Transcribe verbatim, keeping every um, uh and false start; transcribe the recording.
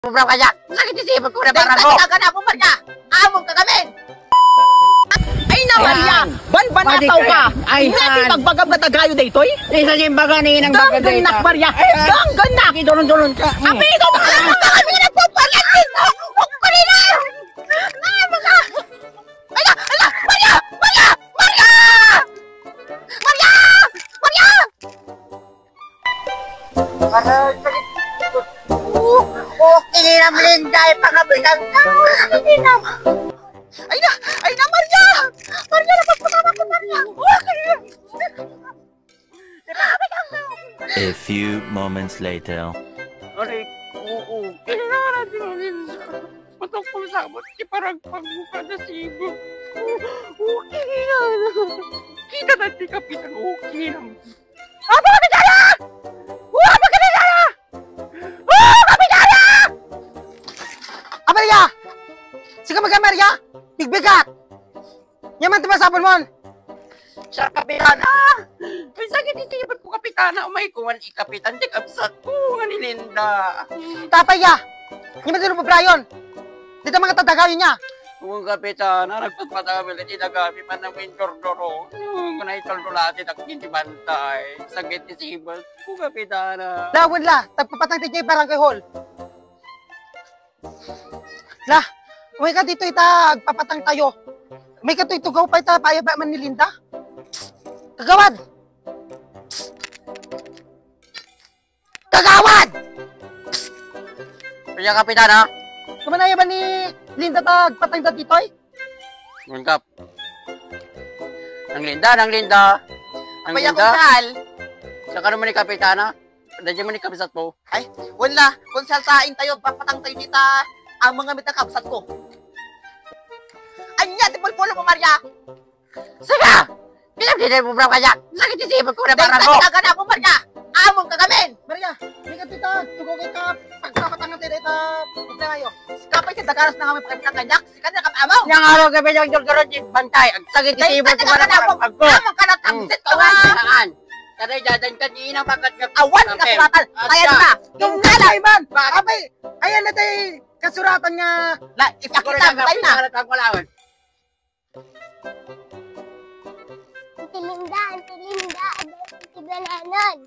Sobra kaya. Sakit isipon ko na parang ko. Talaga na po, Maria. Amon ka kami. Ay na, Maria! Ayan. Banbanataw ka! Ay, Ania ti han. Pagbagam na tagayo daytoy? Isa yung baga ni inang baga dayta. Danggan nak, Maria! Ay, han. Danggan nak! Idulon-dulon ka. Abi, ikaw ba? Ano ba kami nagpapalit dito? Huwag ko rin na! Ano ba ka? Ala! Ala! Maria! Maria! Maria! Maria! Maria! Aray, sakit. Oh, okay na, Linda, ipangabitan ka. Okay na. Ay na, ay na, Maria! Maria, napagpasama ko, Maria! Okay na. A few moments later. Aray, oo, kailangan natin, Linda. Matungkol sa abot, iparagpag mo kada sibog. Okay na. Kita na ti kapitan, okay na. Apo, Kapitana! Apo, Kapitana! Oh, Kapitana! Amelia! Sika, Maria! Bigbigat! Yaman ti masapul mon! Siya, Kapitana! Ay, sakit iti ibat ko, Kapitana. Umay ko man i Kapitan, ti kabsat ko nga ni Linda. Tapay ya! Yaman ti rububrayon! Dita mga tadagayon niya! Kung Kapitana, nagpapatawil iti nagami man ng mindordoro. Yung naituldo lati takkin ti bantay. Sakit iti ibat ko, Kapitana. Lawen la, tagpapatang ti barangay hall. La, umay ka dito ita, agpapatang tayo. Umay ka dito, tugaw pa ita, payaba man ni Linda. Kagawad! Kagawad! Kaya, Kapitan, ha? Kamanaya ba ni Linda ta agpatang ta ditoy? Nang Kap. Nang Linda, nang Linda. Nang Apay, Linda. Konsehal. Sa kano man ni Kapitana? Dadya man ni kabsat mo? Ay, wala. Konsehal ta intayo, papatang tayo dita. Ang mga mita kabsat ko. Anya, ti pulpulo mo, Maria? Siga! Pinagdinay mo, bro, kaya? Sakit isipon ko na parang mo. Talaga na po, Maria. Amon ka gamin. Maria, di ka tita, tugaw kita, pagpapatangan tayo dita, problema yo. Kapay sa dagaras na kami pagkakita kanya, Sikan na kap-, amaw! Nang araw ka pinagdurduran di bantay, agsakit ti tibok ko para agko. Amang ka na tamsit ko nga. Saan? Kada jadan ka, di na pagkat nga. Awan ka suratan. Ayan na. Tingala. Apay, ayan na tayo kasuratan nga. La, ipakita mo tayo na. Auntie Linda, Auntie Linda, aday, Auntie Bananon.